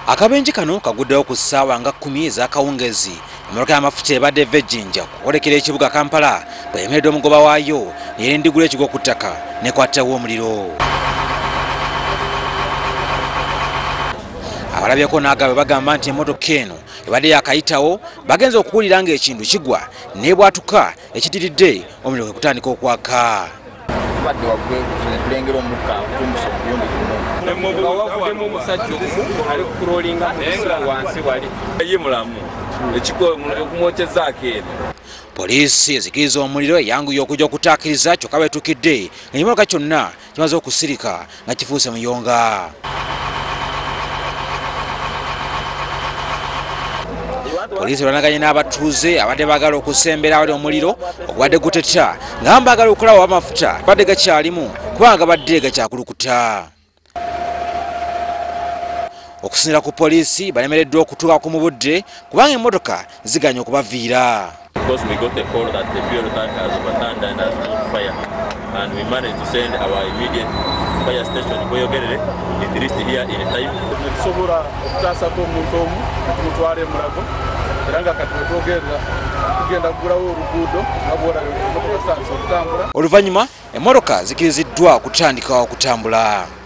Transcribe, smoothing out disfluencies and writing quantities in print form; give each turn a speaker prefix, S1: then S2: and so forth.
S1: Akabenje kano kaguddewo ku ssaawa nga 10 ez'akawungezi. Emmotoka y'amafuta ebadde eva e Jinja okwolekera ekibuga Kampala bw'eyimiridde omugoba waayo n'eyendigula ekigwo ku ttaka n'ekwatawo omuliro. Abalabyeko n'agabwe bagamba nti emmotoka eno ebadde yakayitawo bagenze okuwulira ng'ekintu kigwa n'ebwatuka ekiddiridde omuliro kwe kutandika okwaka.
S2: Tubadde waggulu tulengera omukka gutumbuse omulundi gumu.
S3: Nga wavuddemu omusajja omu ali kukulolinga mu kusula wansi wali.
S4: Ye mulamu okumwokyezaako eno.
S1: Poliisi ezikiriza omuliro eyanguye okujja okutaakiriza kyokka bwetuukidde ng'ekimotoka kyonna kimaze okusirika nga kifuuse muyonga. Poliisi erwanaganye n'abatuuze abadde baagala okusembera awali omuliro ogubadde guteta nga baagala okulaba amafuta gabadde gakyalimu kubanga gabadde gakyakulukuta. Okusinziira ku poliisi balemereddwa okutuukako mu budde kubanga emmotoka ziganye okubaviira.
S5: Because we got a call that the fuel tank has overturned and has caught fire, and we managed to send our immediate fire station Bweyogerere. It reached here in time.
S6: Tusobola okutaasako omuntu omu tumutwala e Mulago era nga kati wetwogerera tugenda kugulawo oluguudo nga bw'olaba emmotoka zitandise okutambula.
S1: Oluvannyuma emmotoka zikiriziddwa okutandika okutambula.